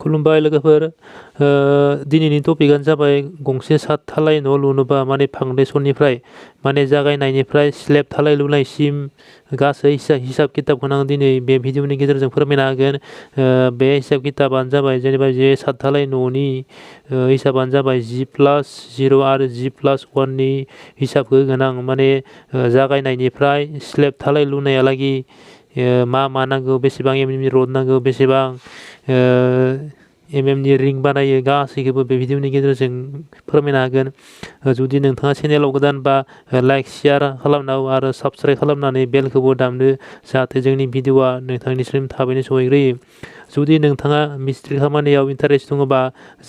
खुलुमबाय लोगोफोर दिनैनि टपिकआनो जाबाय गंसे सात धालाय न' लुनोबा माने फाउन्डेसननिफ्राय माने जागायनायनिफ्राय स्लेब धालाय लुनायसिम गासै हिसाब किताबखौ आं दिनै बे भिडिअनि गेजेरजों फोरमायनो हागोन। बे हिसाब किताबानो जाबाय जेनेबा जे सात धालाय न'नि हिसाबानो जाबाय G+0 आरो G+1 नि हिसाबखौ होगोन आं माने जागायनायनिफ्राय स्लेब धालाय लुनायालागि मा नांगौ बेसेबां एमएमनि रड नांगौ बेसेबां एमएमनि रिं बानायो गासैखौबो बे भिडिअनि गेजेरजों फोरमायनो हागोन। जुदि नोंथाङा चेनेलाव गोदान बा लाइक शेयार खालामनांगौ आरो साबस्क्राइब खालामनानै बेलखौबो दामनो जाहाथे जोंनि भिडिअआ नोंथांनिसिम थाबैनो सहैग्रोयो। जुदि नोंथाङा मिस्ट्रि खामानियाव इन्टारेस्ट दङबा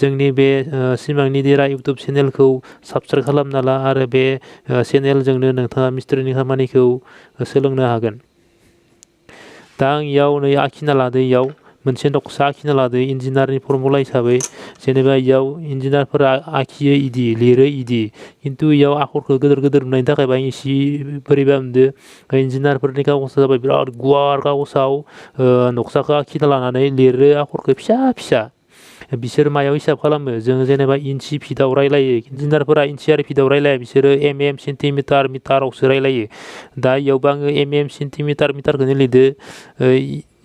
जोंनि बे सिमांनि देरा इउटुब चेनेलखौ साबस्क्राइब खालामना ला आरो बे चेनेलजोंनो नोंथाङा मिस्ट्रिनि खामानिखौ सोलोंनो हागोन। दा आं इयाव नै आखिना लादो इयाव मोनसे नक्सा आखिना लादो इन्जिनियारनि फर्मुला हिसाबै जेनेबा इयाव इन्जिनियारफोरा आखियो इदि लिरो इदि खिन्थु इयाव आखरखौ गोदोर गोदोर नुनायनि थाखाय बाय इसे बोरैबा मोनदो। इन्जिनियारफोरनि कागजा जाबाय बिराद गुवार कागजाव नक्साखौ आखिना लानानै लिरो आखरखौ फिसा फिसा। बिसोर मायाव हिसाब खालामो जों जेनेबा इन्सि फिटआव रायलायो इन्जिनियारफोरा इन्सि आरो फिटआव रायलाया बिसोरो एमएम सेन्टिमिटार मिटारावसो रायलायो। दा इयावबो आङो एमएम सेन्टिमिटार मिटारखौनो लिरदो।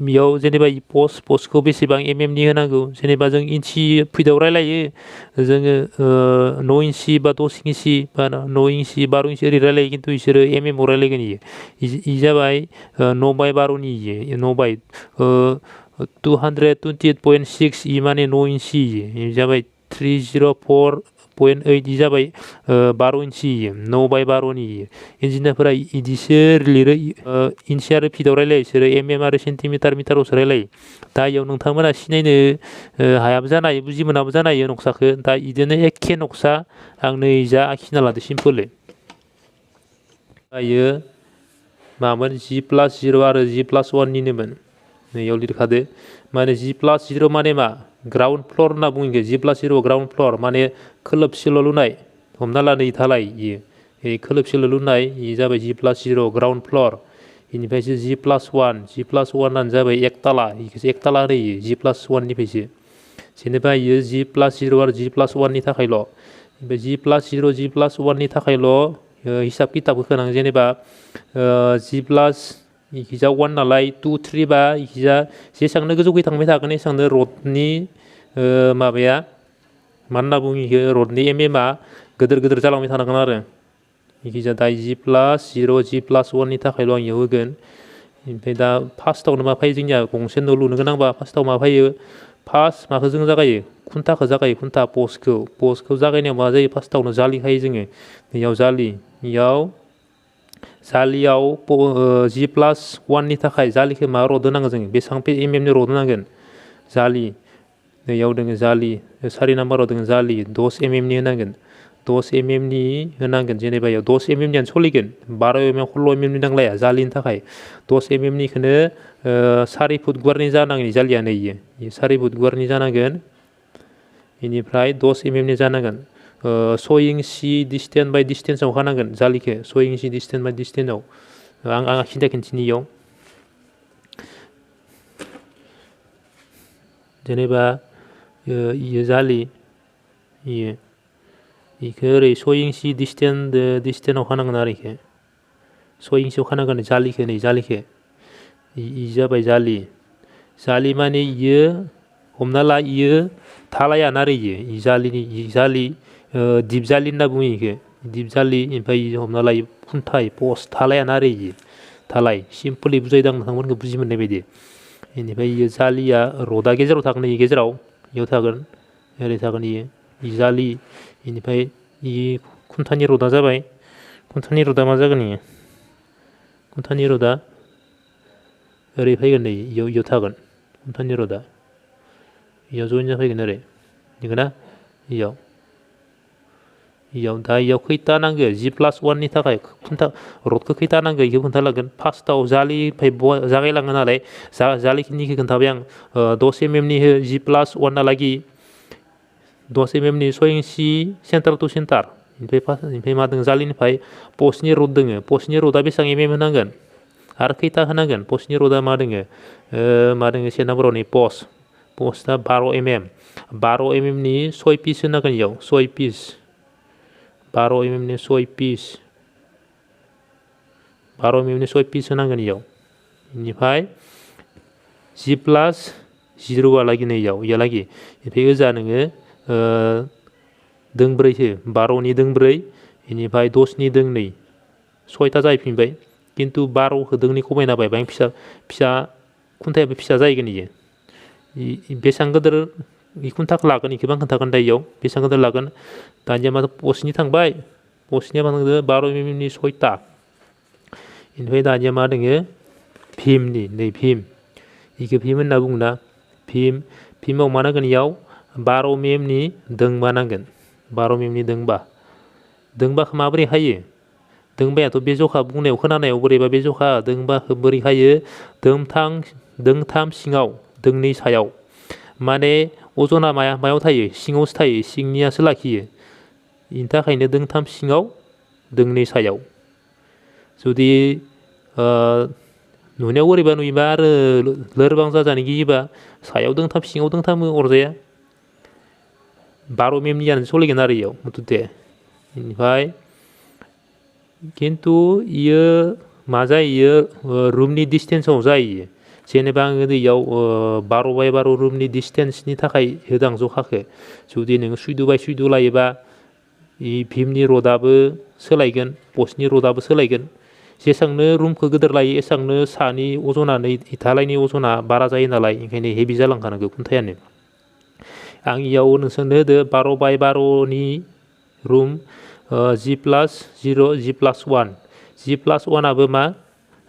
बेयाव जेनेबा पस्टखौ बेसेबां एमएमनि होनांगौ जेनेबा जों इन्सि फिटआव रायलायो जोङो 9 इन्सि बा 10 इन्सि बा 9 इन्सि 12 इन्सि ओरै रायलायो खिन्थु बिसोरो एमएमआव रायलायगोन इयो जाबाय 9/12 इयो 9 228.6 इ माने 9 इन्सि इयो जाबाय 304.8 इ जाबाय 12 इन्सि इयो 9/12 नि इयो इन्जिनियारफोरा इदिसो लिरो इन्सि आरो फिटआव रायलायो बिसोरो एमएम आरो सेन्टिमिटार मिटारावसो रायलायो। दा इयाव नोंथांमोना सिनायनो हायाबो जानो हायो बुजि मोनाबो जानो हायो नक्साखौ दा इदिनो एखे नक्सा आं नै जा आखिना लादो सिम्पोलै। दायो मामोन G+0 आरो G+1 निनोमोन नैयाव लिरखादो माने G+0 माने मा ग्राउन्ड फ्लर होनना बुङो G+0 ग्राउन्ड फ्लर माने खोलोबसेल' लुनाय हमना ला नै धालाय इयो खोलोबसेल' लुनाय इयो जाबाय G+0 ग्राउन्ड फ्लर। इनिफ्रायसो G+1 जाबाय एकताला इखौसो एकताला होनो इयो G+1 निफ्रायसो जेनेबा इयो G+0 आरो G+1 नि थाखायल'। ओमफ्राय G+0 G+1 नि थाखायल' हिसाब किताबखौ होनांगौ जेनेबा इखिजा 1 नालाय 2 3 बा इखिजा जेसेबांनो गोजौखै थांबाय थागोन एसेबांनो रडनि माबाया मा होनना बुङो इखो रडनि एमएमआ गोदोर गोदोर जालांबाय थानांगोन आरो इखिजा दा G+0 G+1 नि थाखायल' आं इयाव होगोन। ओमफ्राय दा फार्स्टआवनो मा फैयो जोंनिया गंसे न' लुनो गोनांबा फार्स्टआव मा फैयो फार्स्ट माखौ जों जागायो खुन्थाखौ जागायो खुन्था पस्टखौ जागायनायाव मा जायो फार्स्टआवनो जालि खायो जोङो इयाव जालियाव G+1 नि थाखाय जालिखौ मा रड होनांगोन जोङो बेसेबां एमएमनि रड होनांगोन जालि नैयाव दोङो जालि 4 नाम्बाराव दोङो जालि 10 एमएमनि होनांगोन 10 एमएमनि होनांगोन जेनेबा इयाव 10 एमएमनियानो सोलिगोन 12 एमएम 16 एमएमनि नांलाया जालिनि थाखाय 10 एमएमनिखौनो 4 फुट गुवारनि जानांगोन जालियानो इयो 4 फुट गुवारनि जानांगोन बेनिफ्राय 10 एमएमनि जानांगोन 6 इंसि डिसटेन्स बाय डिसटेन्सआव होनांगोन जालिखौ 6 इंसि डिसटेन्स बाय डिसटेन्सआव आं आखिना खिन्थिनि इयाव जेनेबा इयो जालि इखौ ओरै 6 इंसि डिसटेन्सआव खानांगोन आरो इखौ 6 इंसियाव खानांगोन जालिखौ नै जालिखौ इ जाबाय जालि माने इयो हमना ला इयो धालायानो आरो इयो जालि दिप जालि होनना बुङो इखौ दिप जालि ओमफ्राय हमना ला खुन्था पस्ट धालायानो आरो इयो धालाय सिम्पोलै बुजायदों आं नोंथांमोनखौ बुजि मोननाय बायदि। बेनिफ्राय इयो जालिया रडआ गेजेराव थागोन इयो गेजेराव इयाव थागोन ओरै थागोन इयो जालि बेनिफ्राय इयो खुन्थानि रडआ जाबाय खुन्थानि रडआ मा जागोन इयो खुन्थानि रडआ ओरै फैगोन नै इयाव थागोन खुन्थानि रडआ इयाव जइन जाफैगोन ओरै नंगौना इयाव दा इयाव खैथा नांगौ G+1 नि थाखाय खुन्था रडखौ खैथा नांगौ इखौ खोन्थालांगोन फार्स्टआव जालिनिफ्राय जागायलाङो नालाय जालिखिनिखौ खोन्थाबाय आं 10 एमएमनि G+1 नालागि 10 एमएमनि 6 इंसि सेन्टार टु सेन्टार ओमफ्राय मा दङ जालिनिफ्राय पस्टनि रड दङ पस्टनि रडआ बेसेबां एमएम होनांगोन आरो खैथा होनांगोन पस्टनि रडआ मा दङ 7 नाम्बाराव नै पस्टआ 12 mm नि 6 पिस होनांगोन इयाव 6 पिस 12 mm नि 6 पिस 12 mm नि 6 पिस होनांगोन इयाव इनिफ्राय G+0 लागि नै इयालागि इनिफ्राय ओजा नोङो दोंब्रैसो 12 नि दोंब्रै इनिफ्राय 10 नि दोंनै 6ता जाहैफिनबाय किन्तु 12 खौ दोंनै खमायना होबाय बाय फिसा खुन्थायाबो फिसा जाहैगोन इयो बेसां गोदोर इ खुन्थाखौ लागोन इखौबो आं खोन्थागोन दा इयाव बेसां गोदोर लागोन दानिया मा पस्टनि थांबाय पस्टनिया मा थांदो 12 mm नि 6ता इनिफ्राय दानिया मा दोङो भीमनि नै भीम इखौ भीम होनना बुङोना भीमाव मा नांगोन इयाव 12 mm नि दोंबा नांगोन 12 mm नि दोंबाखौ माबोरै हायो दोंबायाथ' बे जखा बुंनायाव खोनानायाव बोरैबा बे जखा दोंबाखौ बोरै हायो दोंथाम सिङाव दोंनै सायाव माने अजना मायाव थायो सिङावसो थायो सिंनियासो लाखियो इनि थाखायनो दोंथाम सिङाव दोंनै सायाव जुदि नुनायाव बोरैबा नुयोबा आरो लोरबां जाजानो गियोबा सायाव दोंथाम सिङाव दोंथाम अरजाया 12 mm नियानो सलिगोन आरो इयाव मथथे इनिफ्राय किन्तु इयो मा जायो रुमनि डिस्टेन्सआव जायो जेनेबा आङो इयाव 12x12 रुमनि डिस्टेन्सनि थाखाय होदां जखाखौ जुदि नोङो 14x14 लायोबा इ भीमनि रडआबो सोलायगोन पस्टनि रडआबो सोलायगोन जेसांनो रुमखौ गोदोर लायो एसांनो सानि अजना धालायनि अजना बारा जायो नालाय ओंखायनो हेभि जालांखानांगौ खुन्थायानो आं इयाव नोंसोरनो होदो 12x12 नि रुम G+0 G+1 G+1आबो मा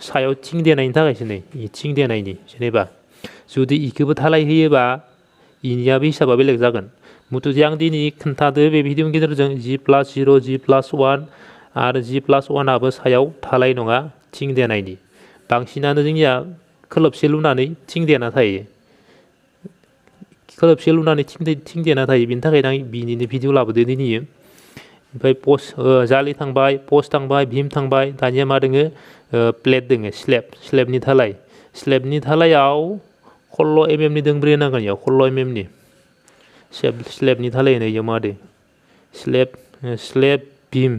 सायाव थिं देनायनि थाखायसो नै थिं देनायनि जेनेबा जुदि इखौबो धालाय होयोबा इनियाबो हिसाबा बेलेग जागोन मुथुते आं दिनै खोन्थादो बे भिडिअनि गेजेरजों G+0 G+1 आरो G+1आबो सायाव धालाय नङा थिं देनायनि बांसिनानो जोंनिया खोलोबसे लुनानै थिं देना थायो खोलोबसे लुनानै थिं देना थायो बेनि थाखायनो आं बिनिनो भिडिअ लाबोदो दिनैयो ओमफ्राय पस्ट जालि थांबाय पस्ट थांबाय भीम थांबाय दानिया मा दोङो प्लेट दोङो स्लेबनि धालायाव 16 mm नि दोंब्रै होनांगोन इयाव 16 mm नि स्लेबनि धालाय होनो इयाव मा दे स्लेब भीम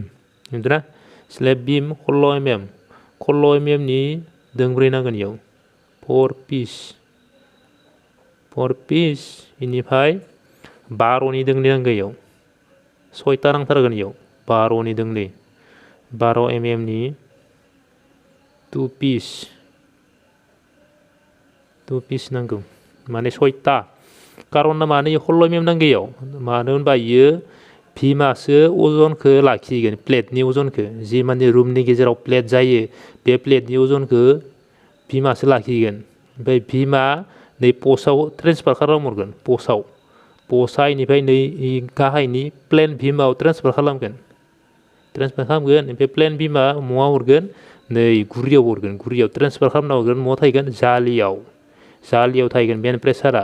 नुदोंना स्लेब भीम 16 mm नि दोंब्रै नांगोन इयाव 4 पिस इनिफ्राय 12 नि दोंनै नांगौ इयाव 6ता नांथारगोन इयाव 12 नि दोंनै 12 mm नि 2 पिस नांगौ माने 6ता कारना मानो 16 mm नांगौ इयाव मानो होनबा इयो भीमासो अजनखौ लाखिगोन प्लेटनि अजनखौ जि माने रुमनि गेजेराव प्लेट जायो बे प्लेटनि अजनखौ भीमासो लाखिगोन ओमफ्राय भीमा नै पस्टआव ट्रेन्सफार खालामहरगोन पस्टआ इनिफ्राय नै गाहायनि प्लेन भीमाव ट्रेन्सफार खालामगोन ओमफ्राय प्लेन भीमा म'आव हरगोन नै गुरियाव ट्रेन्सफार खालामना हरगोन म'आव थाहैगोन जालियाव थाहैगोन बेन प्रेसारा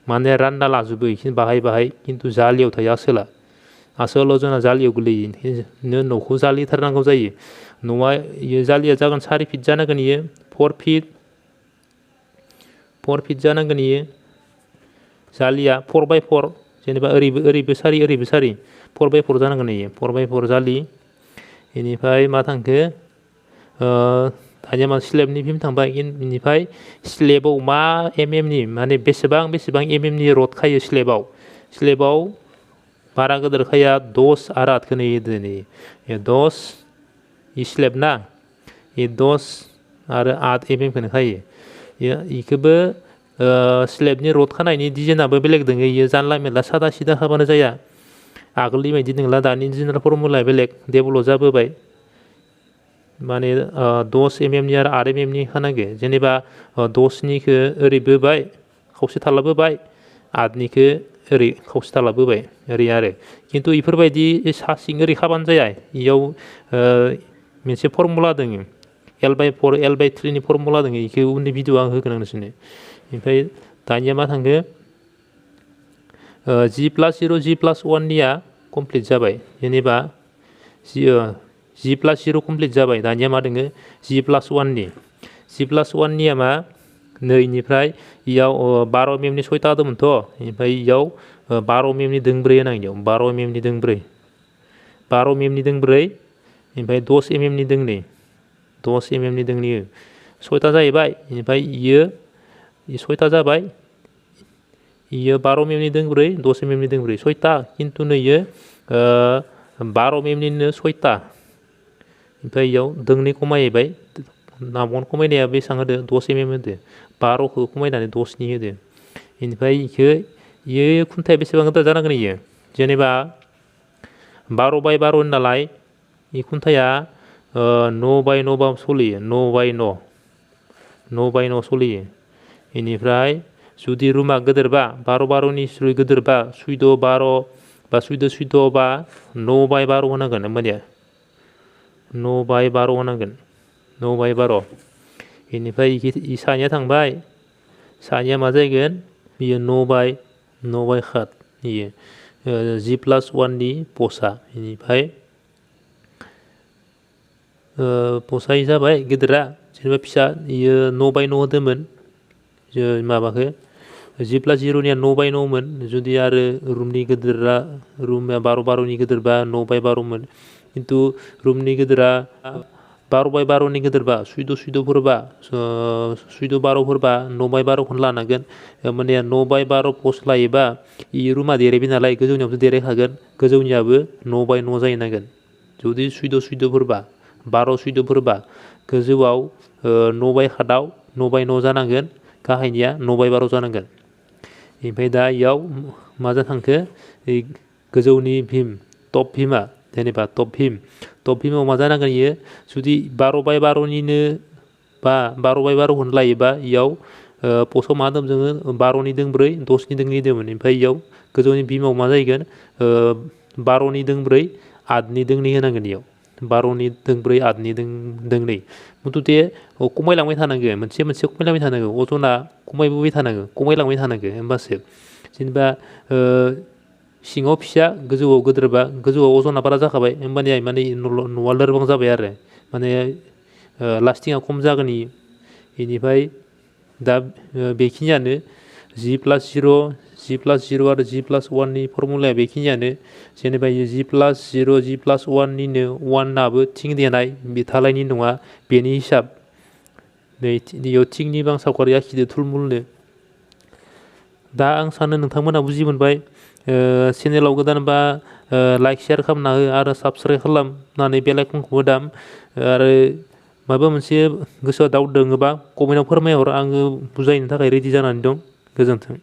माने रानना लाजोबो इखिनि बाहाय किन्तु जालियाव थायो आसोलाव जोंना जालियाव गोलैयो न'खौ जालिथारनांगौ जायो न'आ इयो जालिया जागोन 4 फिट जानांगोन इयो 4 फिट जानांगोन इयो जालिया 4x4 जेनेबा ओरैबो सारि 4x4 जानांगोन इयो 4x4 जालि इनिफ्राय मा थांखो दानिया मा स्लेबनि भीम थांबाय इनिफ्राय स्लेबाव मा नि माने बेसेबां mm नि रड खायो स्लेबाव बारा गोदोर खाया 10 आरो 8 खोनो दिनै 10 इ स्लेब ना इ 10 आरो 8 खोनो खायो इखौबो स्लेबनि रड खानायनि डिजाइनाबो बेलेग दोङो इयो जानला मेनला सादा सिदा खाबानो जाया आगोलनि बायदि नंला दानि डिजाइनार फर्मुलाया बेलेग डेभेलप जाबोबाय माने 10 mm नि आरो 8 mm नि खानांगो जेनेबा 10 निखौ ओरै बोबाय खावसे थालाबोबाय 8 निखौ ओरै खावसे थालाबोबाय ओरै आरो किन्तु इफोरबायदि सा सिं ओरै खाबानो जाया इयाव मोनसे फर्मुला दोङो L/4 L/3 नि फर्मुला दोङो इखौ उननि भिडिअ आं होगोन नोंसोरनो ओमफ्राय दानिया मा थांखो G+0 G+1 निया कमप्लिट जाबाय जेनेबा G+0 कमप्लिट जाबाय दानिया मा दोङो G+1 निया मा नैनिफ्राय इयाव 12 mm नि 6ता दंमोनथ' ओमफ्राय इयाव 12 mm नि दोंब्रै होनांगौ 12 mm नि दोंब्रै 12 mm नि दोंब्रै ओमफ्राय 10 mm नि दोंनै 10 mm नि दोंनै 6ता जाहैबाय ओमफ्राय इयो 6ता जाबाय इयो 12 mm नि दोंब्रै 10 mm नि दोंब्रै 6ता किन्तु नैयो 12 mm निनो 6ता ओमफ्राय इयाव दोंनै खमायबाय नामगन खमायनाया बेसेबां होदो 10 mm होदो 12खौ खमायनानै 10 नि होदो इनिफ्राय इयो खुन्थाया बेसेबां गोदोर जानांगोन इयो जेनेबा 12 by 12 नालाय इ खुन्थाया 9 by 9 बा सलियो 9 by 9 सलियो इनिफ्राय जुदि रुमा गोदोरबा 12 12 निस्रुइ गोदोरबा 14 12 बा 14 14 बा 9 by 12 होनांगोन होमबानिया 9 by 12 होनांगोन 9 by 12 इनिफ्राय इ सानिया थांबाय सानिया मा जागोन बियो 9 by 7 इयो G+1 नि पसा इनिफ्राय पसा जाबाय गिदिरा जेनेबा फिसा इयो 9 by 9 होदोंमोन माबाखौ G+0 निया 9 by 9 मोन जुदि आरो रुमनि गिदिरा रुमा 12 12 नि गिदिरबा 9 by 12 मोन किन्तु रुमनि गिदिरा 12 by 12 नि गिदिरबा 14 14 फोरबा 14 12 फोरबा 9 by 12 खौनो लानांगोन माने 9 by 12 पस्ट लायोबा इ रुमा देरायबाय नालाय गोजौनियावसो देरायखागोन गोजौनियाबो 9 by 9 जाहैनांगोन जुदि 14 14 फोरबा 12 14 फोरबा गोजौआव 9 by 7 9 by 9 जानांगोन गाहायनिया 9 by 12 जानांगोन ओमफ्राय दा इयाव मा जाखांखो गोजौनि भीम टप भीमा जेनेबा टप भीमाव मा जानांगोन इयो जुदि 12 by 12 निनो बा 12 by 12 खौनो लायोबा इयाव पस्टआव मा दं जोङो 12 नि दोंब्रै 10 नि दोंनै दंमोन ओमफ्राय इयाव गोजौनि भीमाव मा जाहैगोन 12 नि दोंब्रै 8 नि दोंनै होनांगोन इयाव 12 नि दोंब्रै 8 नि दोंनै मुथुथे खमायलांबाय थानांगो मोनसे खमायलांबाय थानांगो अजना खमायबोबाय थानांगो खमायलांबाय थानांगो होमबासो जेनेबा सिङाव फिसा गोजौआव गोदोरबा गोजौआव अजना बारा जाखाबाय होमबानिया माने न'आ लोरबां जाबाय आरो माने लास्टिंआ खम जागोन इनिफ्राय दा बेखिनियानो G+0 आरो G+1 नि फर्मुलाया बेखिनियानो जेनेबा G+0 G+1 निनो 1 नाबो थिं देनाय बे धालायनि नङा बेनि हिसाब नै इयाव थिंनि बां सावगारि आखिदो थुलमुलनो दा आं सानो नोंथांमोना बुजि मोनबाय चेनेलाव गोदानबा लाइक शेयार खालामना हो आरो साबस्क्राइब खालामनानै बेल आइकनखौबो दाम आरो माबा मोनसे गोसोआव दाउट दङोबा कमेन्टआव फोरमायहर आङो बुजायनो थाखाय रेडि जानानै दं गोजोन्थों।